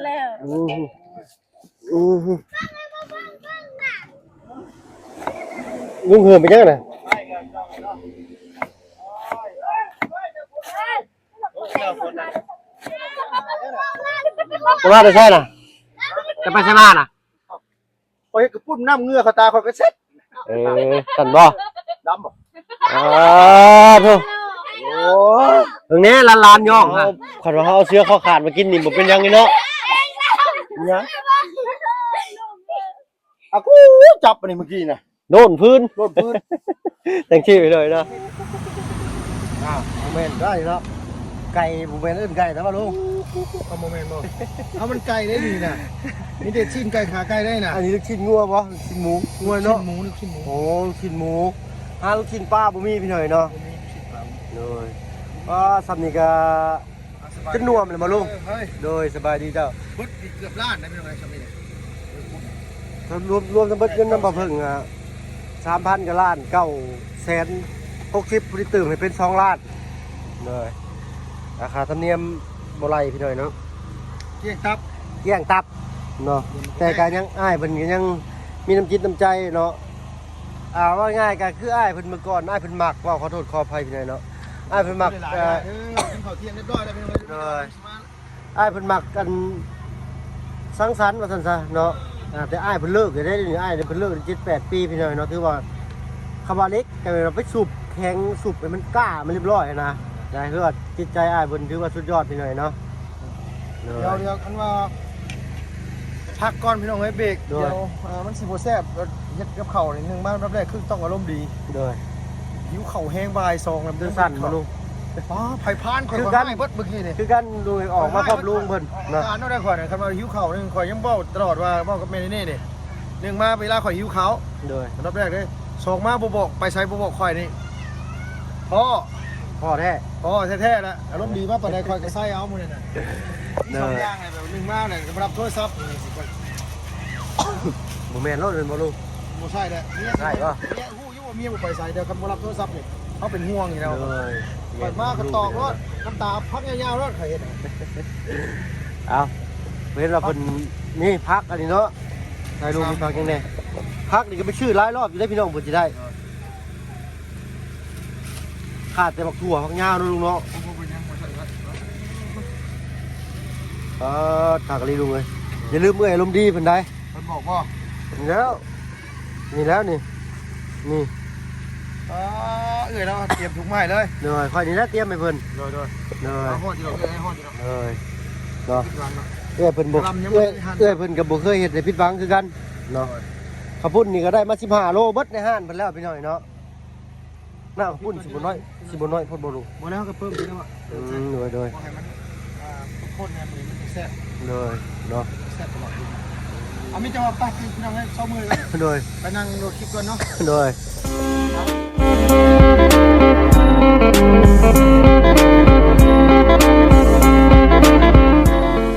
ແລ້ວ ອືມ ອືມ ລຸງເຫີມໄປຍັງນະ? ຈະມາແຕ່ໃສນະ? ຈະໄປໃສມານະ? ຂ້ອຍເຮັດກະປຸ້ນນ້ຳເຫື່ອເຂົ້າຕາຂ້ອຍກະເຊັດ. ເອີ ຊັ້ນບໍ່? ດຳບໍ່? ອ້າໂທ້ ໂອ້ຍ ເບິ່ງແດ່ ຫຼານໆຍ້ອງຫັ້ນ. ຄັນວ່າເຮົາເອົາເສືອເຂົ້າຄາດມາກິນນີ້ບໍ່ເປັນຫຍັງນີ້ເນາະ. ຫຍັງ? ອາກູ ຈັບອັນນີ້ເມື່ອກີ້ນະ ໂດນພື້ນ ໂດນພື້ນ. ຈັ່ງຊີ້ໄປເລີຍເນາະ. ອ້າວ ບໍ່ແມ່ນໄດ້ເນາະ ໄກ່ບໍ່ແມ່ນເອີ້ນໄກ່ແຕ່ວ່າລຸງ. ເອົາ ບໍ່ແມ່ນບໍ່? ເອົາ ມັນໄກ່ໄດ້ນີ້ນະ ມີແຕ່ຊີ້ນໄກ່ ຂາໄກ່ໄດ້ນະ. ອັນນີ້ລູກຊີ້ນງົວບໍ່? ລູກຊີ້ນໝູ ງົວເນາະ ລູກຊີ້ນໝູ ລູກຊີ້ນໝູ. ໂອ້ ລູກຊີ້ນໝູ ຫາລູກຊີ້ນປາບໍ່ມີພີ່ນ້ອງເນາະ. ບໍ່ມີລູກຊີ້ນປາ ໂດຍ. ອ້າ ສ່ຳນີ້ກະ ຈົນນ່ວມແລ້ວບໍ່ລຸງ? ເອີ ໂດຍ ສະບາຍດີເຈົ້າ. ເບິດນີ້ເກືອບລ້ານໄດ໋ພີ່ນ້ອງເອີຍ ຊ່ຳນີ້ ລວມ ລວມທັງເບິດເງິນນຳບ່າວເຜິ້ງ ອ່າ ສາມພັນກວ່າລ້ານ ເກົ້າແສນຫົກສິບ ພໍດີຕື່ມໃຫ້ເປັນສອງລ້ານ. ໂດຍ ລາຄາທຳນຽມບໍ່ໄລ່ພີ່ນ້ອງເນາະ ກ້ຽງຕັບ ກ້ຽງຕັບເນາະ. ແຕ່ກະຍັງ ອ້າຍເພິ່ນກະຍັງມີນ້ຳຈິດນ້ຳໃຈເນາະ. ອ່າ ເວົ້າງ່າຍກະຄືອ້າຍເພິ່ນເມື່ອກ່ອນ ອ້າຍເພິ່ນມັກ ເວົ້າຂໍໂທດຂໍອະໄພພີ່ນ້ອງເນາະ ອ້າຍເພິ່ນມັກ ເອີ ກິນເຂົ້າທ່ຽງຮຽບຮ້ອຍແລ້ວພີ່ນ້ອງເອີຍ. ໂດຍ ອ້າຍເພິ່ນມັກອັນສັງສັນວ່າຊັ້ນຊະເນາະ. ອ່າ ແຕ່ອ້າຍເພິ່ນເລີກແລ້ວເດ້ ດຽວນີ້ອ້າຍເພິ່ນເລີກໄດ້ເຈັດແປດປີພີ່ນ້ອງເນາະ. ຖືວ່າຄຳວ່າເຫຼັກກະແມ່ນວ່າໄປສູບແຂງ ສູບໃຫ້ມັນກ້າ ມັນຮຽບຮ້ອຍຫັ້ນນະ. ແຕ່ຄືວ່າຈິດໃຈອ້າຍເພິ່ນຖືວ່າສຸດຍອດພີ່ນ້ອງເນາະ. ໂດຍ ດຽວ ດຽວ ຄັນວ່າພັກກ່ອນພີ່ນ້ອງເອີຍ ເບຣກ. ໂດຍ ດຽວ ເອີ ມັນຊິບໍ່ແຊບ ເຮັດກັບເຂົ້ານີ້ ໜຶ່ງມາອັນດັບແລກຄືຕ້ອງອາລົມດີ. ໂດຍ ຫິວເຂົ້າແຮງ ບ່າຍສອງແລ້ວ ເດີນສັ່ນບໍ່ລຸງ? ປ້າ ໄຜພານ ຂ້ອຍ ຂ້ອຍຮ້າຍເບິດມື້ກີ້ນີ້. ຄືກັນ ໂດຍ ອອກມາພ້ອມລຸງເພິ່ນເນາະ. ອາການແນວໃດຂ້ອຍນະ ຄັນວ່າຫິວເຂົ້ານີ້ ຂ້ອຍຍັງເວົ້າຕະຫຼອດວ່າ ເວົ້າກັບແມ່ເນເນ່ນີ້ ໜຶ່ງມາເວລາຂ້ອຍຫິວເຂົ້າ. ໂດຍ ອັນດັບແລກເດ້ ສອງມາບໍ່ບອກໄປໃສ ບໍ່ບອກຂ້ອຍນີ້ ພໍ້ ພໍ້ແທ້ ພໍ້ແທ້ໆລະ. ອາລົມດີມາປານໃດຂ້ອຍກະໃສ່ເອົາມື້ນັ້ນນະ. ມີສອງຢ່າງແຫຼະ ແບບໜຶ່ງມາແຫຼະກະບໍ່ຮັບໂທລະສັບ. ບໍ່ແມ່ນໂລດແມ່ນບໍ່ລຸງ? ບໍ່ໃຊ່ແຫຼະ ເມຍ ໃຊ່ບໍ່? ເມຍຮູ້ຢູ່ວ່າເມຍບໍ່ໄປໃສ ແຕ່ຄັນບໍ່ຮັບໂທລະສັບນີ້ ເຮົາເປັນຫ່ວງຢູ່ແລ້ວ. ໂດຍ ຂ້ອຍມາກະຕອກໂລດ ນ້ຳຕາພັກຍາວໆໂລດ ຂ້ອຍເຮັດ. ເອົາ ເຫັນວ່າເພິ່ນມີຜັກອັນນີ້ເນາະ ໃສ່ລຸງມີຜັກຫຍັງແດ່? ຜັກນີ້ກະໄປຊື້ຫຼາຍລອບຢູ່ເດ້ພີ່ນ້ອງ ເພິ່ນຊິໄດ້. ຂາດແຕ່ບັກຖົ່ວ ຜັກຍາວເນາະລຸງເນາະ. ເອີ ຄັກອີ່ຫຼີລຸງເອີຍ. ຢ່າລືມເອື້ອຍອາລົມດີເພິ່ນໃດ. ເພິ່ນບອກບໍ່? ແລ້ວ ນີ້ແລ້ວນີ້ ນີ້. ເອີ ເອື້ອຍລາວຕຽມຖົງມາໃຫ້ເລີຍ. ໂດຍ ຂ້ອຍນີ້ແຫຼະຕຽມໃຫ້ເພິ່ນ. ໂດຍ ໂດຍ ໂດຍ ເອົາ ຮອດຢູ່ດອກ ເອື້ອຍ ຮອດຢູ່ດອກ. ໂດຍ ເນາະ ຜິດຫວັງເນາະ ເອື້ອຍເພິ່ນບໍ່ ເອື້ອຍເພິ່ນກະບໍ່ເຄີຍເຮັດໃຫ້ຜິດຫວັງຄືກັນເນາະ. ໂດຍ ເຂົ້າປຸ້ນນີ້ກະໄດ້ມາສິບຫ້າໂລ ເບິດໃນຮ້ານເພິ່ນແລ້ວພີ່ນ້ອງເນາະ. ນ້ຳເຂົ້າປຸ້ນຊິບໍ່ນ້ອຍ ຊິບໍ່ນ້ອຍໂພດບໍ່ລຸງ? ບໍ່ແລ້ວ ເຮົາກະເພີ່ມອີກແລ້ວ. ອືມ ໂດຍ ໂດຍ ເພື່ອໃຫ້ມັນ ອ່າ ຄົນແນ່ ມື້ນີ້ມັນແຊບ. ໂດຍ ເນາະ ແຊບຕະຫຼອດ. ເອົາ ມີແຕ່ວ່າໄປພີ່ນ້ອງເອີຍ ເຊົາເມື່ອຍ. ໂດຍ ໄປນັ່ງດູຄລິບກ່ອນເນາະ. ໂດຍ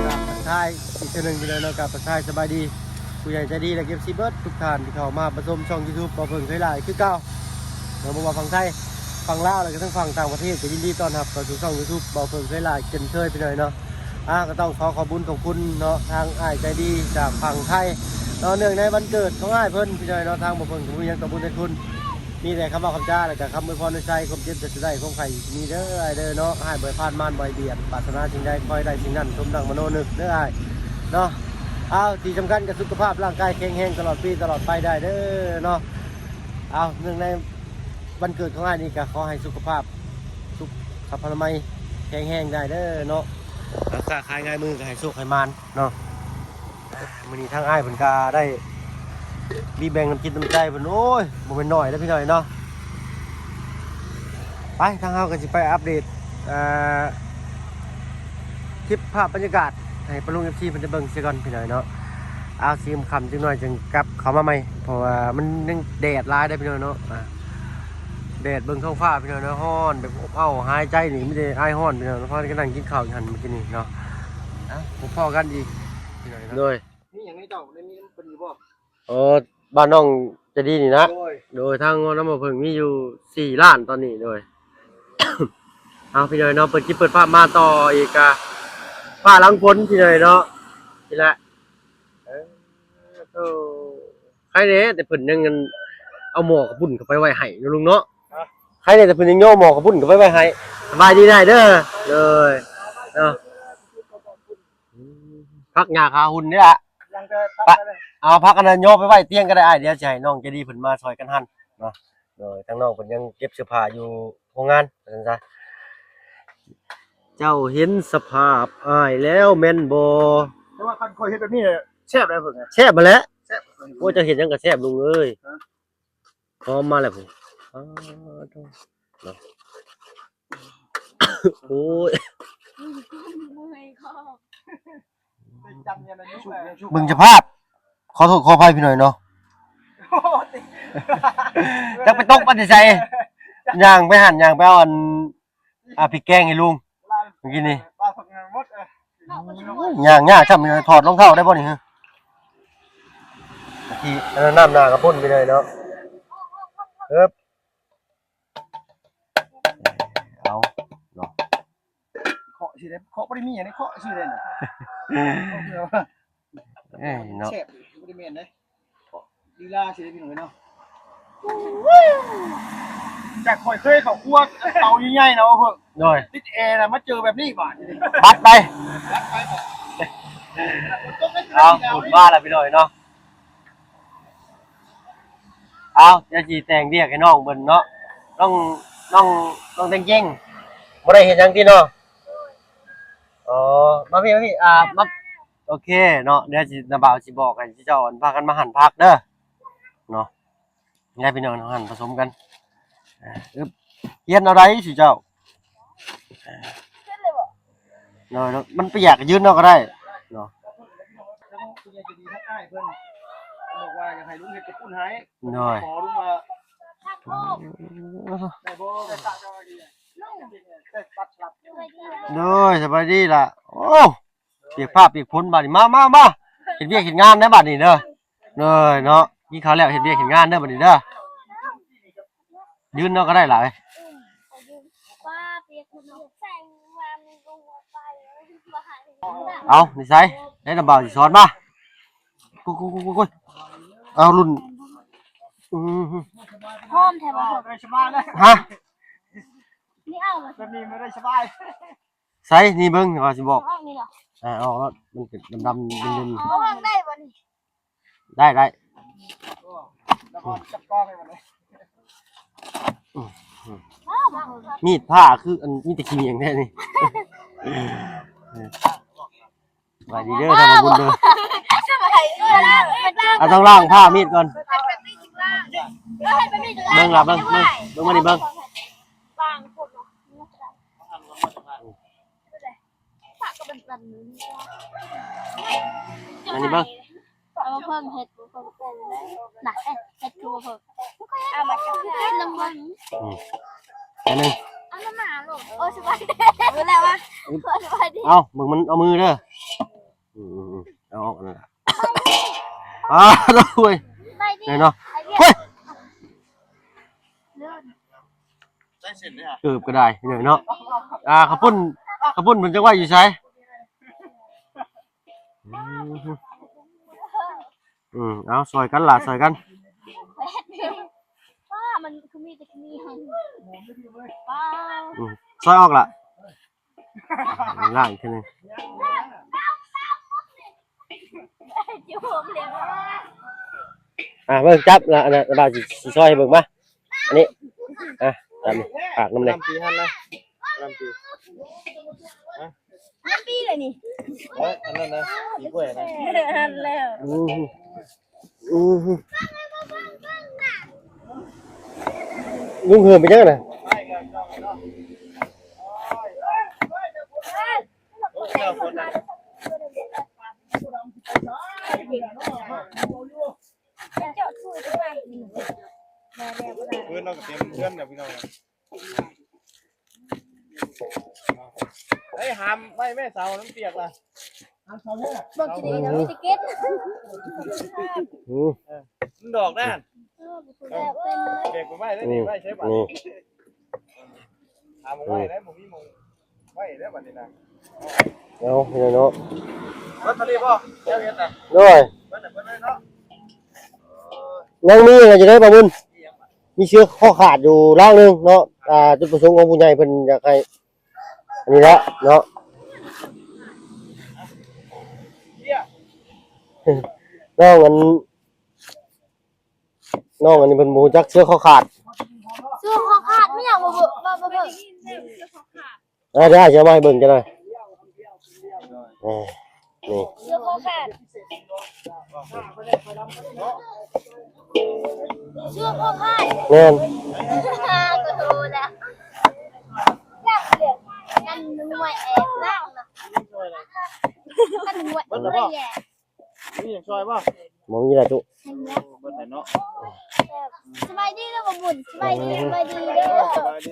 ກະທັກທາຍອີກເທື່ອໜຶ່ງພີ່ນ້ອງເນາະ ກະທັກທາຍສະບາຍດີ ຜູ້ໃຫຍ່ໃຈດີ ແລະ ເອັຟຊີ ເບິດທຸກທ່ານທີ່ເຂົ້າມາຮັບຊົມຊ່ອງຢູທູບ ບໍ່ເພິ່ງເຄີຍຫຼາຍຄືເກົ່າເນາະ. ບໍ່ວ່າຝັ່ງໄທ ຝັ່ງລາວ ແລະ ກະທັງຝັ່ງຕ່າງປະເທດ ກະຍິນດີຕ້ອນຮັບເຂົ້າສູ່ຊ່ອງຢູທູບ ບໍ່ເພິ່ງເຄີຍຫຼາຍເຊັ່ນເຄີຍພີ່ນ້ອງເນາະ. ອາ ກະຕ້ອງຂໍຂອບບຸນຂອບຄຸນເນາະ ທາງອ້າຍໃຈດີຈາກຝັ່ງໄທເນາະ ເນື່ອງໃນວັນເກີດຂອງອ້າຍເພິ່ນພີ່ນ້ອງເນາະ ທາງບໍ່ເພິ່ງກະບໍ່ມີຫຍັງຕອບບຸນແທນຄຸນ ມີແຕ່ຄຳເວົ້າຄຳຈາ ແລະ ກະຄຳອວຍພອນໃນໃຈ ຄວາມເຈັບຢ່າສູ່ໄດ້ ຄວາມໄຂ້ຢ່າສູ່ມີເດີອ້າຍເດີເນາະ. ອ້າຍບໍ່ໃຫ້ຜ່ານມານ ບໍ່ໃຫ້ບຽດ ປາດຖະໜາສິ່ງໃດ ຂໍໃຫ້ໄດ້ສິ່ງນັ້ນ ສົມດັ່ງມະໂນນຶກເດີອ້າຍເນາະ. ເອົາ ທີ່ສຳຄັນກະສຸຂະພາບຮ່າງກາຍແຂງແຮງຕະຫຼອດປີຕະຫຼອດໄປໄດ້ເດີເນາະ. ເອົາ ເນື່ອງໃນວັນເກີດຂອງອ້າຍນີ້ກະຂໍໃຫ້ສຸຂະພາບສຸຂະພາບອະນາໄມແຂງແຮງໄດ້ເດີເນາະ. ຄ້າຂາຍງ່າຍມືກະໃຫ້ໂຊກໃຫ້ໝານເນາະ. ມື້ນີ້ທາງອ້າຍເພິ່ນກະໄດ້ມີແບ່ງນ້ຳຈິດນ້ຳໃຈເພິ່ນ ໂອ້ຍ ບໍ່ແມ່ນໜ້ອຍເດີພີ່ນ້ອງເນາະ. ໄປ ທາງເຮົາກະຊິໄປອັບເດດ ເອີ ຄລິບພາບບັນຍາກາດໃຫ້ປ້າລຸງ ເອັຟຊີ ເພິ່ນໄດ້ເບິ່ງຊະກ່ອນພີ່ນ້ອງເນາະ. ເອົາ ຊິຄ່ຳໆຈັກໜ້ອຍຈຶ່ງກັບເຂົ້າມາໃໝ່ ເພາະວ່າມັນຍັງແດດຫຼາຍເດີພີ່ນ້ອງເນາະ. ອາ ແດດ ເບິ່ງທ້ອງຟ້າພີ່ນ້ອງເນາະ ຮ້ອນແບບອົບເອົາຫາຍໃຈນີ້ ມີແຕ່ອາຍຮ້ອນພີ່ນ້ອງເນາະ. ພາກັນນັ່ງກິນເຂົ້າຢູ່ຫັ້ນມື້ກີ້ນີ້ເນາະ. ເອົາ ພົບພໍ້ກັນອີກພີ່ນ້ອງເນາະ. ໂດຍ ມີຫຍັງໃນເຈົ້າ ໄດ້ມີເພິ່ນຢູ່ບໍ່? ເອີ ບ້ານນ້ອງໃຈດີນີ້ນະ. ໂດຍ ໂດຍ ທາງງໍນຳບໍ່ເພິ່ງມີຢູ່ສີ່ລ້ານຕອນນີ້. ໂດຍ ເອົາ ພີ່ນ້ອງເນາະ ເປີດຄລິບເປີດພາບມາຕໍ່ອີກກະຟ້າຫຼັງຝົນພີ່ນ້ອງເນາະ. ນີ້ລະ ເອີ ໂອ້ ໃຄແດ່ ແຕ່ເພິ່ນຍັງອັນ ເອົາໝໍ້ເຂົ້າປຸ້ນເຂົ້າໄປໄວ້ໃຫ້ເນາະລຸງເນາະ. ຮະ? ໃຄແດ່ ແຕ່ເພິ່ນຍັງຍໍໝໍ້ເຂົ້າປຸ້ນເຂົ້າໄປໄວ້ໃຫ້. ສະບາຍດີນາຍເດີ. ໂດຍ ເນາະ. ອືມ ຜັກຫຍ້າຄາຫຸ່ນນີ້ລະ. ຍັງແຕ່ ປະ ຕັດໄປເລີຍ. ເອົາຜັກອັນນັ້ນຍໍໄປໄວ້ຕຽງກໍໄດ້ອ້າຍ. ດຽວຊິໃຫ້ນ້ອງໃຈດີເພິ່ນມາຊ່ອຍກັນຫັ່ນເນາະ. ໂດຍ ທາງນ້ອງເພິ່ນຍັງເກັບເສື້ອຜ້າຢູ່ໂຮງງານ ວ່າຊັ້ນຊະ. ເຈົ້າເຫັນສະພາບອ້າຍແລ້ວແມ່ນບໍ່? ແຕ່ວ່າຄັນຂ້ອຍເຮັດແບບນີ້ແຊບໄດ໋ເພິ່ນ. ແຊບຫັ້ນແຫຼະ. ແຊບ. ໂອ້ຍ ເຈົ້າເຮັດຫຍັງກໍແຊບລຸງເອີຍ. ຫອມມາແລ້ວພຸ້ນ. ອ້າໂທ້ ເນາະ. ໂອ້ຍ ເມື່ອຍຄໍ. ເບິ່ງສະພາບ ຂໍໂທດຂໍອະໄພພີ່ນ້ອງເນາະ. ຈັກໄປຕົກມາແຕ່ໃສ ຍ່າງໄປຫັ້ນ ຍ່າງໄປເອົາອັນ ອ່າ ພິກແກງໃຫ້ລຸງເມື່ອກີ້ນີ້. ຍ່າງຍາກຊ້ຳ ຖອດລອງເທົ້າໄດ້ບໍ່ນີ້? ທີ່ອັນນັ້ນນ້ຳໜ້າກະພຸ້ນໄປເລີຍເນາະ. ເອີບ ເອົາເນາະ ເຄາະຊິໄດ້ ເຄາະບໍ່ໄດ້ມີຫຍັງເດ້ ເຄາະຊິໄດ້ນະ. ເອີຍເນາະ ແຊບບໍ່ໄດ້ແມ່ນເດ້. ລີລາຊິໄດ້ພີ່ນ້ອງເນາະ. ຈາກຂ້ອຍເຄີຍເຂົ້າຄົວເຕົາໃຫຍ່ໆນະ ວ່າເພິ່ນ ໂດຍ ຕິດແອນະ ມາເຈີແບບນີ້ບາດນີ້ ບັດໄປ ບັດໄປ. ເອົາ ບຸນມາແລ້ວພີ່ນ້ອງເນາະ. ເອົາ ດຽວຊິແຕ່ງວຽກໃຫ້ນ້ອງເພິ່ນເນາະ. ນ້ອງ ນ້ອງ ນ້ອງແຕງເຈັງ ບໍ່ໄດ້ເຮັດຫຍັງຕິເນາະ? ອໍ ມາພີ້ ມາພີ້ ອ່າ ມາ ໂອເຄເນາະ. ດຽວຊິ ນ້າບ່າວຊິບອກໃຫ້ເຈົ້າ ອັນ ພາກັນມາຫັ່ນຜັກເດີເນາະ. ນີ້ແຫຼະພີ່ນ້ອງ ເຮົາຫັ່ນປະສົມກັນ. ອາ ອຶບ ຮຽນເອົາໄດ໋ຊຸເຈົ້າ. ໂດຍ ມັນປຽກ ຢືນເອົາກໍໄດ້ເນາະ. ໂດຍ ໂດຍ ສະບາຍດີລະ. ໂອ້ ປຽກຟ້າປຽກຝົນບາດນີ້ ມາ ມາ ມາ ເຮັດວຽກເຮັດງານເດີບາດນີ້ເດີ. ໂດຍເນາະ ກິນເຂົ້າແລ້ວເຮັດວຽກເຮັດງານເດີບາດນີ້ເດີ. ຢືນເນາະກໍໄດ້ຫຼາຍ. ເອົາ ນີ້ໃສ່ ໄດ້ ນ້າບ່າວຊິສອນມາ. ກຸ້ຍໆໆໆ ເອົາລຸ້ນ. ອື ຫອມແທ້ບໍ່? ຮະ? ນີ້ເອົາບໍ່? ແບບນີ້ມັນໄດ້ສະບາຍ. ໃສ່ນີ້ເບິ່ງ ຂ້ອຍຊິບອກ. ເອົາອອກນີ້ເນາະ. ອ່າ ເອົາອອກແລ້ວ ມັນເປັນດຳໆ ເດັ່ນໆ. ເອົາອອກໄດ້ບໍ່ນີ້? ໄດ້ ໄດ້. ມີດພ້າຄືອັນ ມີແຕ່ຂີ້ໝ້ຽງແທ້ນີ້. ສະບາຍດີເດີ ທ່ານຜູ້ບຸນເດີ. ສະບາຍດີ. ອ່າ ຕ້ອງລ້າງຜ້າມີດກ່ອນ. ເບິ່ງລະ ເບິ່ງ ເບິ່ງ ເບິ່ງມານີ້ເບິ່ງ. ອັນນີ້ເບິ່ງ ເອົາເພິ່ງເຮັດ ເພິ່ງເປັນນະ ເຮັດຄືເພິ່ງ ເອົາມາຈັບເພິ່ງເບິ່ງ. ອືມ ອັນໜຶ່ງ ອັນນັ້ນມາໂລດ. ໂອ້ ສະບາຍດີ ເອົາແລ້ວວະ. ອືມ ສະບາຍດີ. ເອົາ ເບິ່ງມັນເອົາມືເດີ. ອືມໆໆ ເອົາອອກນັ້ນລະ. ອ້າ ໂອ້ຍ ສະບາຍດີ ໄດ້ເນາະ. ໂອ້ຍ ເກີບກໍໄດ້ເນາະ. ອ່າ ເຂົ້າປຸ້ນ ເຂົ້າປຸ້ນເພິ່ນຈັກໄວ້ຢູ່ໃສ? ອືມ ເອົາ ຊ່ອຍກັນຫຼະ ຊ່ອຍກັນ. ປ້າ ມັນຄືມີແຕ່ຂີ້ໝ້ຽງ ປ້າ. ອືມ ຊ່ອຍອອກລະ. ລ້າງອີກເທື່ອໜຶ່ງ. ອ່າ ເບິ່ງຈັບລະ ອັນນັ້ນ ບ່າວຊິ ຊິຊ່ອຍໃຫ້ເບິ່ງມາ. ອັນນີ້ ອ່າ ຕາມນີ້ ຝາກນຳແດ່. ລຳປີຫັ້ນນະ ລຳປີ ຮະ ລຳປີເລີຍນີ້. ເອີ ອັນນັ້ນນະ ປີກ້ວຍນະ ຫັ້ນແລ້ວ. ອື ອື ລຸງເຫີມໄປຍັງນະ? ເພິ່ນເຮົາກໍເຕັມເຮືອນແລ້ວພີ່ນ້ອງ. ເຮີ້ຍ ຫາມໄວ້ແມ່ເສົາ ມັນປຽກລະ. ເບິ່ງຊິໄດ້ເນາະ ມີແຕ່ເກັດ. ອື ມັນດອກນັ້ນ. ເອີ ແບກໄປໄວ້ໄດ້ນີ້ ໄວ້ໃຊ້ບາດນີ້. ຫາມາໄວ້ໄດ້ ບໍ່ມີໝ່ອງໄວ້ແລ້ວບາດນີ້ນະ. ເອົາເນາະ ເບິດເທົ່ານີ້ບໍ່? ເຈົ້າເຮັດນະ ໂດຍ ເບິດ ເບິດເລີຍເນາະ. ຍັງມີຫຍັງຈະໄດ້ບໍ່ບຸນ? ມີເຊືອກຄໍຂາດຢູ່ລ້າງໜຶ່ງເນາະ ອ່າ ຈຸດປະສົງຂອງຜູ້ໃຫຍ່ເພິ່ນຢາກໃຫ້ ອັນນີ້ແຫຼະເນາະ ນ້ອງອັນ ນ້ອງອັນນີ້ເພິ່ນບໍ່ຮູ້ຈັກເຊືອກຄໍຂາດ ເຊືອກຄໍຂາດມີຫຍັງບໍ່ເບິ່ງ ບໍ່ ບໍ່ເບິ່ງ ເອີ ດຽວອ້າຍຊິເອົາມາໃຫ້ເບິ່ງຈັກໜ່ອຍ ເອີ ນີ້ ເຊືອກຄໍຂາດ ເຊືອກຄໍຂາດ ແມ່ນ ກໍໂທແລ້ວ ກັນໜ່ວຍແອບລ້າງນະ ກັນໜ່ວຍແອບ ມີຫຍັງຊ່ອຍບໍ່? ບໍ່ມີລະຕຸ ເບິດແລ້ວເນາະ. ສະບາຍດີເດີບໍ່ບຸນ ສະບາຍດີ ສະບາຍດີເດີ ສະບາຍດີ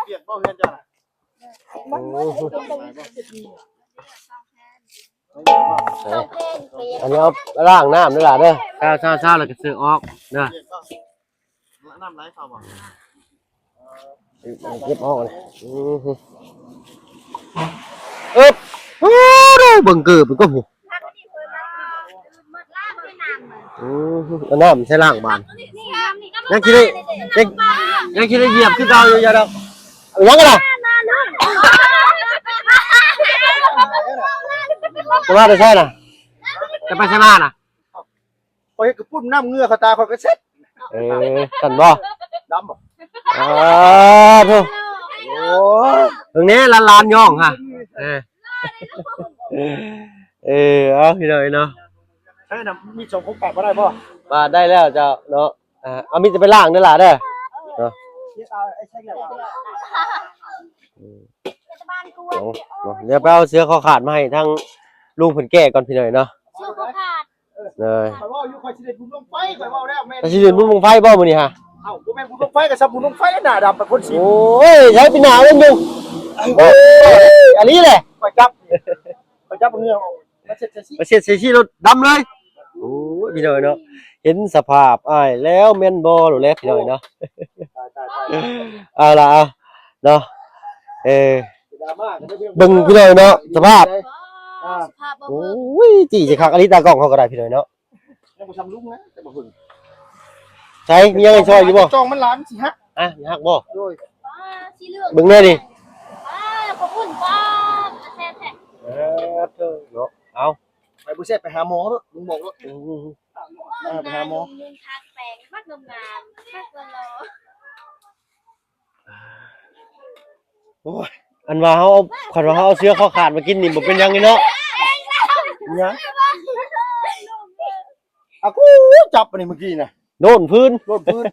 ປຽກບໍ່ເຮືອນເຈົ້ານະ? ໂອ້ ອັນນີ້ເອົາລ້າງນ້ຳເດີຫຼ້າເດີ ຊາວໆໆ ແລ້ວກໍເຊືອກອອກເດີ ປຽກບໍ່? ນ້ຳໄຫຼເຂົ້າບໍ່? ເກັບອອກ ອື ເອີບ ໂອ້ ເບິ່ງເກີບມັນກໍ ອື ເອົານ້ຳໃສ່ລ້າງບາດ ຍັງຊິໄດ້ ຍັງ ຍັງຊິໄດ້ຢຽບຄືເກົ່າຢູ່ ຢ່າດອກ ເອົາຫຍັງກັນລະ ຈະມາແຕ່ໃສນະ ຈະໄປໃສມານະ? ຂ້ອຍເຮັດກະປຸ້ນນ້ຳເຫື່ອເຂົ້າຕາຂ້ອຍກໍເຊັດ ເອີ ຊັ້ນບໍ່? ດຳບໍ່? ອ້າໂທ້ ໂອ້ຍ ເບິ່ງແດ່ ຫຼານໆ ຍ້ອງຫັ້ນ ເອີ ເອີ ເອົາ ພີ່ນ້ອງເອີຍເນາະ ໃຊ່ນະ ມີສອງຄົນປາດບໍ່ໄດ້ບໍ່? ປາດໄດ້ແລ້ວເຈົ້າເນາະ ອ່າ ເອົາມີແຕ່ໄປລ້າງເດີຫຼ້າເດີເນາະ ເອົາ ເອົາ ເນາະ ດຽວໄປເອົາເຊືອກຄໍຂາດມາໃຫ້ທາງລຸງເພິ່ນແກ້ກ່ອນ ພີ່ນ້ອງເນາະ ເຊືອກຄໍຂາດ ເອີ ຂ້ອຍເວົ້າຢູ່ ຂ້ອຍຊິເຮັດບຸນບັ້ງໄຟ ຂ້ອຍເວົ້າແລ້ວ ແມ່ນ ແລ້ວຊິເຮັດບຸນບັ້ງໄຟບໍ່ມື້ນີ້ຫະ? ເອົ້າ ບໍ່ແມ່ນບຸນບັ້ງໄฟກໍຊຳບຸນບັ້ງໄฟນະ ດຳປານຄົນສີ ໂອ້ຍ ໃຊ້ປີໜ້າເລີຍຢູ່ ໂອ້ຍ ອັນນີ້ແຫຼະ ຂ້ອຍຈັບ ຂ້ອຍຈັບເຫື່ອອອກ ມາເຊັດໃສ່ສີ ມາເຊັດໃສ່ສີໂລດ ດຳເລີຍ ໂອ້ຍ ພີ່ນ້ອງເນາະ ເຫັນສະພາບອ້າຍແລ້ວແມ່ນບໍ່ໂລດແຫຼະ ພີ່ນ້ອງເນາະ ຕາຍໆໆ ເອົາລະ ເອົາເນາະ ເອີ ເບິ່ງພີ່ນ້ອງເນາະ ສະພາບ ອ່າ ສະພາບບໍ່ ໂອ້ຍ ຈີ້ຊິຄັກອີ່ຫຼີ ຕາກ້ອງເຮົາກໍໄດ້ ພີ່ນ້ອງເນາະ ຍັງບໍ່ຊຳລຸງນະ ແຕ່ບໍ່ເບິ່ງ ໃສ ມີຫຍັງໃຫ້ຊ່ອຍຢູ່ບໍ່? ຈອງມັນຫຼາຍ ມັນຊິຫັກ ອ່ະ ມັນຫັກບໍ່? ໂດຍ ອ່າ ສີເຫຼືອງ ເບິ່ງແດ່ນີ້ ອ່າ ຂອບຄຸນ ປ້າ ແຊບແທ້ ເອີ ເນາະ ເອົາ ໄປບໍ່ແຊບໄປຫາໝໍໂລດ ລຸງບອກໂລດ ອືມ ເອີ ໄປຫາໝໍ ລຸງທາແປງມັກງາມໆ ມັກຫຼໍ່ໆ ໂອ້ຍ ອັນວ່າເຮົາເອົາ ຄັນວ່າເຮົາເອົາເຊືອກຄໍຂາດມາກິນນີ້ບໍ່ເປັນຫຍັງນີ້ເນາະ ຫຍັງ ອາກູ ຈັບອັນນີ້ເມື່ອກີ້ນະ ໂດນພື້ນ ໂດນພື້ນ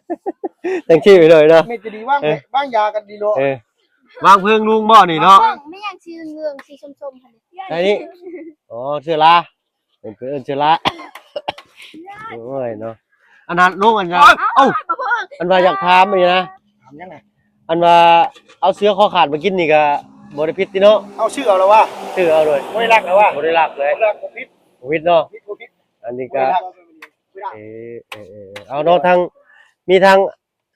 ຈັ່ງຊີ້ໄປເລີຍເນາະ ແມ່ນຈະດີວາງ ເອີ ວາງຢາກັນດີເນາະ ເອີ ວາງເພິງລຸງບໍ່ນີ້ເນາະ ວາງ ແມ່ນຫຍັງສີເຫຼືອງໆ ສີສົ້ມໆ ຫັ້ນນີ້ ໃສ່ນີ້ ອໍ ເຊື້ອລາ ເອີ້ນ ເອີ້ນເຊື້ອລາ ໂອ້ຍເນາະ ອັນນັ້ນລຸງ ອັນນັ້ນ ເອົ້າ ເອົ້າ ອັນວ່າຢາກຖາມນີ້ນະ ຖາມຫຍັງນະ ອັນວ່າເອົາເຊືອກຄໍຂາດມາກິນນີ້ກະບໍ່ໄດ້ຜິດຕິເນາະ ເອົາ ຊື້ເອົາລະວ່າ ຊື້ເອົາໂດຍ ບໍ່ໄດ້ລັກລະວ່າ ບໍ່ໄດ້ລັກເລີຍ ບໍ່ໄດ້ລັກ ບໍ່ຜິດ ບໍ່ຜິດເນາະ ບໍ່ຜິດ ບໍ່ຜິດ ອັນນີ້ກະ ບໍ່ໄດ້ລັກ ບໍ່ໄດ້ລັກ ເອີ ເອີ ເອີ ເອົາເນາະ ທັງ ມີທັງ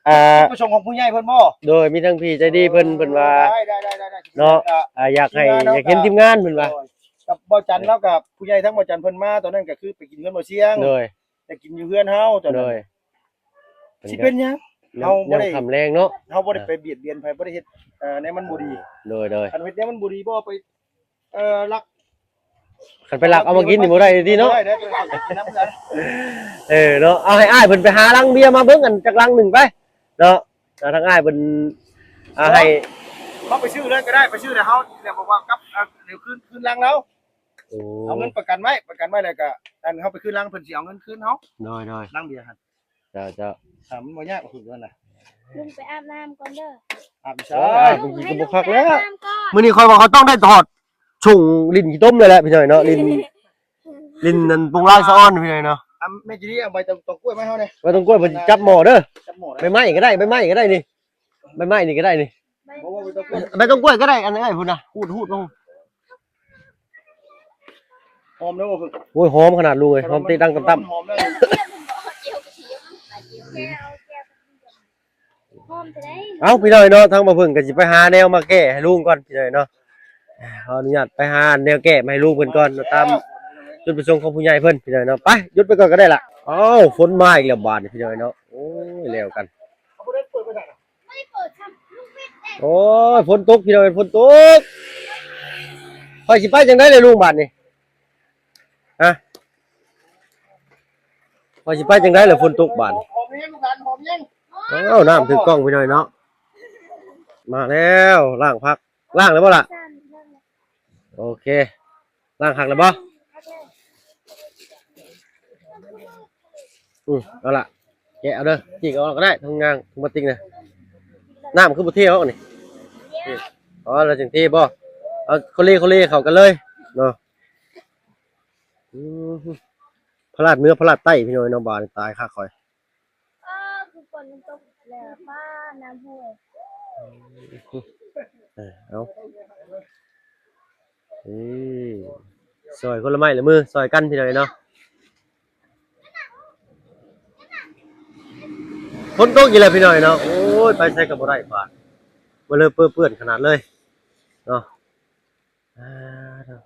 ອ່າ ຈຸດປະສົງຂອງຜູ້ໃຫຍ່ເພິ່ນບໍ່? ໂດຍ ມີທັງພີ່ໃຈດີເພິ່ນ ເພິ່ນວ່າ ໄດ້ ໄດ້ ໄດ້ ໄດ້ ເນາະ ອ່າ ຢາກໃຫ້ ຢາກເຫັນທີມງານເພິ່ນວ່າ ໂດຍ ກັບບ່າວຈັນ ເອີ ລາວກັບຜູ້ໃຫຍ່ທາງບ່າວຈັນເພິ່ນມາ ຕອນນັ້ນກໍຄືໄປກິນເຮືອນບ່າວຊຽງ ໂດຍ ໄດ້ກິນຢູ່ເຮືອນເຮົາຕອນນັ້ນ ໂດຍ ຊິເປັນຫຍັງ ເຮົາບໍ່ໄດ້ ຄ່ຳແລງເນາະ ເຮົາບໍ່ໄດ້ໄປບຽດບຽນໃຜ ບໍ່ໄດ້ເຮັດ ເອີ ແນວມັນບໍ່ດີ ໂດຍ ໂດຍ ຄັນເຮັດແນວມັນບໍ່ດີ ບໍ່ເອົາໄປ ເອີ ລັກ ຄັນໄປລັກເອົາມາກິນນີ້ບໍ່ໄດ້ຕິເນາະ ບໍ່ໄດ້ເດ້ ໄປກິນນຳເພື່ອນ ເອີ ເນາະ ເອົາໃຫ້ອ້າຍເພິ່ນໄປຫາລັງເບຍມາເບິ່ງ ອັນຈັກລັງໜຶ່ງໄປເນາະ ເອົາທາງອ້າຍເພິ່ນ ເອົາໃຫ້ ເຮົາໄປຊື້ເລີຍກໍໄດ້ ໄປຊື້ແລ້ວເຮົາ ແລ້ວບອກວ່າກັບ ເອົາຄືນ ຄືນລັງລາວ ໂອ້ ເອົາເງິນປະກັນໄວ້ ປະກັນໄວ້ແລ້ວກໍ ອັນເຮົາໄປຄືນລັງ ເພິ່ນຊິເອົາເງິນຄືນເຮົາ ໂດຍ ໂດຍ ລັງເບຍຫັ້ນ ເຈົ້າ ເຈົ້າ ອ່າ ມັນບໍ່ຍາກ ເອົາຄືນນັ້ນນະ ລຸງໄປອາບນ້ຳກ່ອນເດີ ອາບໃສ ໂອ້ຍ ອາບ ມັນກໍບໍ່ຄັກແລ້ວ ມື້ນີ້ຂ້ອຍວ່າຂ້ອຍຕ້ອງໄດ້ຖອດ ຊົງຫຼິ້ນຂີ້ຕົມເລີຍແຫຼະ ພີ່ນ້ອງເນາະ ຫຼິ້ນ ຫຼິ້ນອັນໂປງລາງສະອອນ ພີ່ນ້ອງເນາະ ອ່ະ ແມ່ຈີດີ ເອົາໃບຕອງ ຕອງກ້ວຍມາໃຫ້ເຮົາແດ່ ໃບຕອງກ້ວຍ ເພິ່ນຈັບໝໍ້ເດີ ຈັບໝໍ້ ໃບໄມ້ກໍໄດ້ ໃບໄມ້ກໍໄດ້ນີ້ ໃບໄມ້ນີ້ກໍໄດ້ນີ້ ບໍ່ ບໍ່ ໃບຕອງກ້ວຍ ໃບຕອງກ້ວຍກໍໄດ້ ອັນນັ້ນພຸ້ນນະ ຂູດ ຂູດລົງ ຫອມເດີບໍ່? ໂອ້ຍ ຫອມຂະໜາດ ລຸງເອີຍ ຫອມເຕະດັງຕ່ຳໆ ຫອມເດີ ຫອມເດີ. ເອົາ ພີ່ນ້ອງເນາະ ທາງບ່າວເພິ່ງກໍຊິໄປຫາແນວມາແກ້ໃຫ້ລຸງກ່ອນ ພີ່ນ້ອງເນາະ. ຂໍອະນຸຍາດໄປຫາແນວແກ້ມາໃຫ້ລຸງເພິ່ນກ່ອນເນາະ ຕາມຈຸດປະສົງຂອງຜູ້ໃຫຍ່ເພິ່ນ ພີ່ນ້ອງເນາະ. ໄປ ຢຸດໄປກ່ອນກໍໄດ້ລະ. ອ້າວ ຝົນມາອີກແລ້ວບາດນີ້ ພີ່ນ້ອງເນາະ. ໂອ້ຍ ແລ້ວກັນ. ໂອ້ຍ ຝົນຕົກ ພີ່ນ້ອງເອີຍ ຝົນຕົກ. ຂ້ອຍຊິໄປຈັ່ງໃດລະລຸງບາດນີ້? ຮະ ວ່າຊິໄປຈັ່ງໃດລະ ຝົນຕົກບາດ. ຫອມແຮງ ລູກຫຼານຫອມແຮງ. ອ້າວ ນ້ຳຖືກກ້ອງ ພີ່ນ້ອງເນາະ. ມາແລ້ວ ລ້າງຜັກ ລ້າງແລ້ວບໍ່ລະ? ໂອເຄ ລ້າງຄັກແລ້ວບໍ່? ອືມ ເອົາລະ ແກະເອົາເດີ ຈີກເອົາກໍໄດ້ ຖົງຍາງ ຖົງບາຕິກນະ. ນ້ຳຄືບໍ່ເທອອກນີ້? ອໍ ລະຈຶ່ງເທບໍ່? ເອົາໂຄເລໂຄເລເຂົ້າກັນເລີຍເນາະ. ອືມ ພະລາດເໜືອພະລາດໃຕ້ ພີ່ນ້ອງເນາະ. ບາດນີ້ຕາຍຄັກຂ້ອຍ. ເອີ ຄືຝົນມັນຕົກແລ້ວ ປ້າ ນ້ຳຫ້ວຍ. ເອີ ເອົາ ເອີ ຊ່ອຍຄົນລະໄມ້ລະມື ຊ່ອຍກັນ ພີ່ນ້ອງເນາະ. ຝົນຕົກອີກແລ້ວ ພີ່ນ້ອງເນາະ. ໂອ້ຍ ໄປໃສກໍບໍ່ໄດ້ບາດ ມາເລີເປິເປື້ອນຂະໜາດເລີຍເນາະ. ອ່າ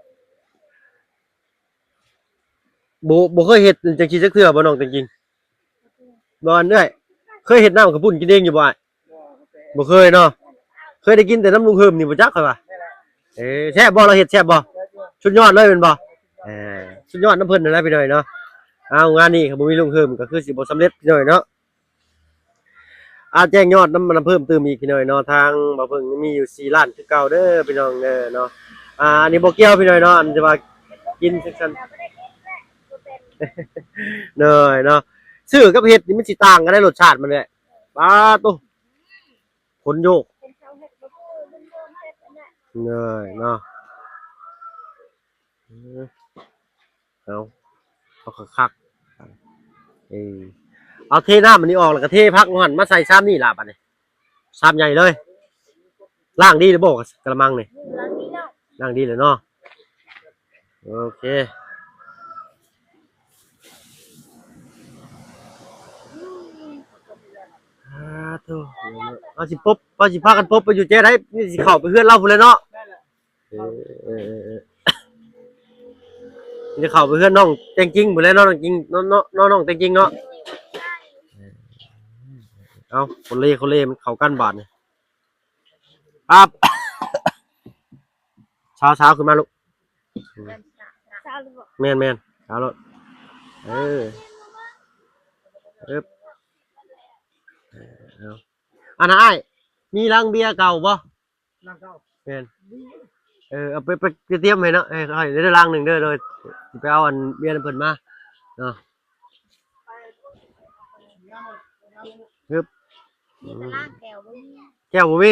ບໍ່ ບໍ່ເຄີຍເຮັດຈັ່ງຊີ້ຈັກເທື່ອບໍ່ ນ້ອງແຕງກິງ? ບໍ່ ອັນເອື້ອຍ ເຄີຍເຮັດນ້ຳເຂົ້າປຸ້ນກິນເອງຢູ່ບໍ່ອ້າຍ? ບໍ່ເຄີຍເນາະ. ເຄີຍໄດ້ກິນແຕ່ນຳລຸງເຮີມນີ້ບໍ່ຈັກຂ້ອຍວ່າ. ເອີ ແຊບບໍ່? ລາວເຮັດແຊບບໍ່? ສຸດຍອດເລີຍແມ່ນບໍ່? ເອີ ສຸດຍອດນຳເພິ່ນນັ້ນແຫຼະ ພີ່ນ້ອງເນາະ. ເອົາ ງານນີ້ຄັນບໍ່ມີລຸງເຮີມກໍຄືຊິບໍ່ສຳເລັດ ພີ່ນ້ອງເນາະ. ອາ ແຈ້ງຍອດນຳ ນຳເພີ່ມຕື່ມອີກ ພີ່ນ້ອງເນາະ. ທາງບ່າວເພິ່ງຍັງມີຢູ່ສີ່ລ້ານຄືເກົ່າເດີ ພີ່ນ້ອງເດີເນາະ. ອາ ອັນນີ້ບໍ່ກ່ຽວ ພີ່ນ້ອງເນາະ ອັນທີ່ວ່າກິນຈັ່ງຊັ້ນ ໂດຍເນາະ. ຊື້ກັບເຮັດນີ້ມັນຊິຕ່າງກັນໃດ໋ ລົດຊາດມັນແຫຼະ. ປາໂຕ ຂົນໂຍກ ໂດຍເນາະ. ເອີ ເອົາ ເອົາຄັກໆ ເອີ ເອົາເທນ້ຳອັນນີ້ອອກ ແລ້ວກໍເທຜັກຫັ້ນມາໃສ່ຊາມນີ້ລະ. ບາດນີ້ຊາມໃຫຍ່ເລີຍ. ລ້າງດີແລ້ວບໍ່ກະລະມັງນີ້? ລ້າງດີແລ້ວ ລ້າງດີແລ້ວເນາະ. ໂອເຄ ອາໂທ ເຮົາຊິປົບ ເຮົາຊິພາກັນປົບໄປຢູ່ແຈໃດ? ນີ້ຊິເຂົ້າໄປເຮືອນລາວພຸ້ນແຫຼະເນາະ. ເອີ ເອີ ເອີ ເອີ ຊິເຂົ້າໄປເຮືອນນ້ອງແຕງກິງພຸ້ນແຫຼະເນາະ ນ້ອງກິງ ເນາະ ເນາະ ເນາະ ນ້ອງແຕງກິງເນາະ. ເອົາ ໂຄເລ ໂຄເລ ມັນເຂົ້າກັນບາດນີ້. ປັບ ຊາວ ຊາວ ຂຶ້ນມາລູກ. ຊາວ ແມ່ນ ແມ່ນ ຊາວໂລດ. ເອີ ເອີ ເອົາ ອັນນັ້ນອ້າຍ ມີລັງເບຍເກົ່າບໍ່? ລັງເກົ່າ ແມ່ນ ເອີ ເອົາໄປ ໄປ ໄປຕຽມໃຫ້ເນາະ ໃຫ້ຂ້ອຍເດີ ລັງໜຶ່ງເດີ ໂດຍ ຊິໄປເອົາອັນເບຍນຳເພິ່ນມາເນາະ. ຮຶບ ມີແຕ່ລ້າງແກ້ວ ບໍ່ມີ ແກ້ວບໍ່ມີ.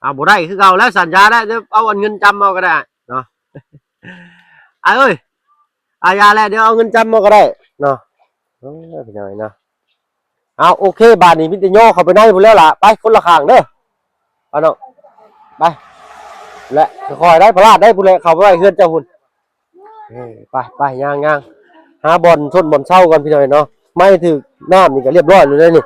ເອົາ ບໍ່ໄດ້ຄືເກົ່າແລ້ວ ສັນຍາແລ້ວ ດຽວເອົາອັນເງິນຈຳເອົາກໍໄດ້ເນາະ ອ້າຍເອີຍ. ອາ ຢ່າແຫຼະ ດຽວເອົາເງິນຈຳມາກໍໄດ້ເນາະ. ເອີ ພີ່ນ້ອງເນາະ. ເອົາ ໂອເຄ ບາດນີ້ມີແຕ່ຍໍເຂົ້າໄປໃນພຸ້ນແລ້ວລະ. ໄປຄົນລະຂ້າງເດີ ໄປນ້ອງ ໄປ. ແລະ ຄ່ອຍໆໄດ້ ພະລາດໄດ້ພຸ້ນແຫຼະ ເຂົ້າໄປໄວ້ເຮືອນເຈົ້າພຸ້ນ. ເອີ ໄປໆ ຍ່າງໆ ຫາບ່ອນຊົນບ່ອນເຊົາກ່ອນ ພີ່ນ້ອງເນາະ. ໄມ້ຖືກນ້ຳນີ້ກໍລຽບຮ້ອຍແລ້ວເດ້ນີ້.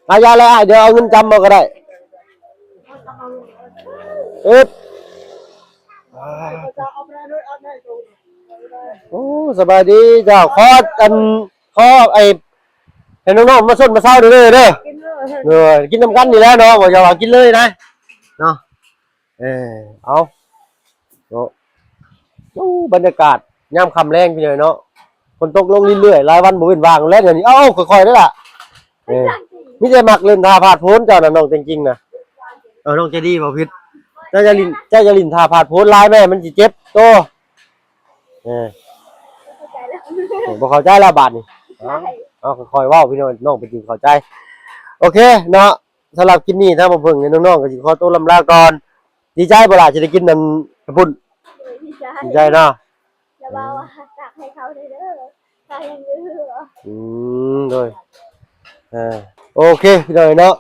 ອາ ຢ່າແລ້ວອ້າຍ ດຽວເອົາເງິນຈຳເອົາກໍໄດ້. ອຶບ ໂອ້ ສະບາຍດີເຈົ້າ. ຂໍອັນ ຂໍໄອ້ໃຫ້ນ້ອງໆມາຊົນມາເຊົາເດີ ເດີ. ກິນເລີຍ ເອີ ກິນນຳກັນນີ້ແຫຼະເນາະ ບໍ່ຢາກວ່າກິນເລີຍນະເນາະ. ເອີ ເອົາເນາະ. ໂອ້ ບັນຍາກາດຍາມຄ່ຳແລງ ພີ່ນ້ອງເນາະ. ຝົນຕົກລົງເລື້ອຍໆ ຫຼາຍວັນບໍ່ເວັ້ນວ່າງແລ້ວດຽວນີ້. ເອົາ ຄ່ອຍໆເດີລະ. ເອີ ມີແຕ່ມັກຫຼິ້ນທ່າພາດໂພນເຈົ້ານະ ນ້ອງແຕງກິງນະ. ເອີ ນ້ອງໃຈດີບໍ່ຜິດ. ເຈົ້າຢ່າຫຼິ້ນ ເຈົ້າຢ່າຫຼິ້ນທ່າພາດໂພນຫຼາຍແມ່ ມັນຊິເຈັບໂຕ. ເອີ ບໍ່ເຂົ້າໃຈແລ້ວບາດນີ້. ເອົາ ຄ່ອຍໆເວົ້າ ພີ່ນ້ອງ ນ້ອງເພິ່ນຊິເຂົ້າໃຈ. ໂອເຄເນາະ. ສຳລັບຄລິບນີ້ທາງບ່າວເພິ່ງ ແລະ ນ້ອງໆກໍຊິຂໍຕົວລຳລາກ່ອນ. ດີໃຈບໍ່ລະ ທີ່ໄດ້ກິນອັນເຂົ້າປຸ້ນ? ໂດຍ ດີໃຈ ດີໃຈເນາະ. ແລ້ວເວົ້າວ່າ ອືມ ຝາກໃຫ້ເຂົາແດ່ເດີ ເຂົາຍັງຢູ່. ອືມ ໂດຍ ເອີ ໂອເຄ ພີ່ນ້ອງເນາະ.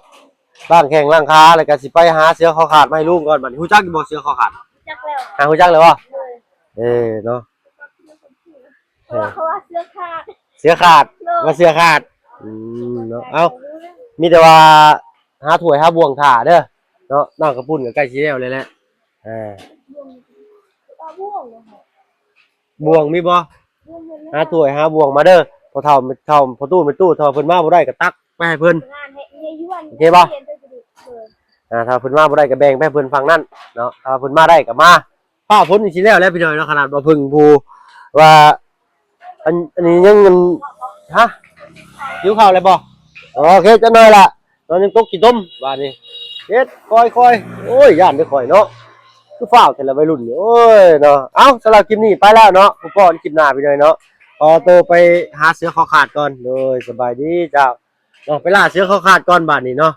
ລ້າງແຂ້ງລ້າງຂາ ແລ້ວກໍຊິໄປຫາເສືອຄໍຂາດມາໃຫ້ລຸງກ່ອນບາດນີ້. ຮູ້ຈັກຢູ່ບໍ່ເສືອຄໍຂາດ? ຮູ້ຈັກແລ້ວ. ຫາ ຮູ້ຈັກແລ້ວບໍ່? ໂດຍ ເອີ ເນາະ. ເພາະວ່າ ເອີ ເຂົາວ່າເສືອຂາດ. ເສືອຂາດ ໂດຍ ວ່າເສືອຂາດ ອືມ ເນາະ ເອົາ ມີແຕ່ວ່າຫາຖ້ວຍຫາບ່ວງຖ້າເດີເນາະ ນ້ຳກະປຸ້ນກໍໃກ້ຊິແລ້ວແລ້ວແຫຼະ ອ່າ ບ່ວງມີບໍ່? ຫາຖ້ວຍຫາບ່ວງມາເດີ ພໍ່ເຖົ້າແມ່ເຖົ້າ ພໍ່ຕູ້ແມ່ຕູ້ ຖ້າວ່າເພິ່ນມາບໍ່ໄດ້ກໍຕັກໄປໃຫ້ເພິ່ນ ໂອເຄບໍ່? ອ່າ ຖ້າເພິ່ນມາບໍ່ໄດ້ກໍແບ່ງໄປໃຫ້ເພິ່ນຝັ່ງນັ້ນເນາະ ຖ້າວ່າເພິ່ນມາໄດ້ກໍມາ ຟ້າຝົນນີ້ຊິແລ້ວແລ້ວພີ່ນ້ອງເນາະ ຂະໜາດບໍ່ເພິ່ງຜູ້ວ່າ ອັນ ອັນນີ້ຍັງ ຮະ ຫິວເຂົ້າແລ້ວບໍ່? ໂອເຄ ຈັກໜ້ອຍລະ ເນາະ ຍັງຕົກຂີ້ຕົມບາດນີ້ ເຮັດຄ່ອຍໆ ໂອ້ຍ ຢ້ານເດີຂ້ອຍເນາະ ຄືຟ້າວແຕ່ລະໄວລຸ້ນນີ້ ໂອ້ຍ ເນາະ ເອົ້າ ສຳລັບຄລິບນີ້ໄປແລ້ວເນາະ ພົບພໍ້ກັນຄລິບໜ້າພີ່ນ້ອງເນາະ ຂໍໂຕໄປຫາເສືອຄໍຂາດກ່ອນ ໂດຍ ສະບາຍດີເຈົ້າ ເນາະ ໄປລ່າເສືອເຂົ້າຄາດກ່ອນບາດນີ້ເນາະ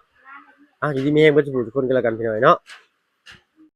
ເອົາ ຢູ່ດີມີແຮງເບິດສູ່ຜູ້ທຸກຄົນກັນແລ້ວກັນພີ່ນ້ອງເນາະ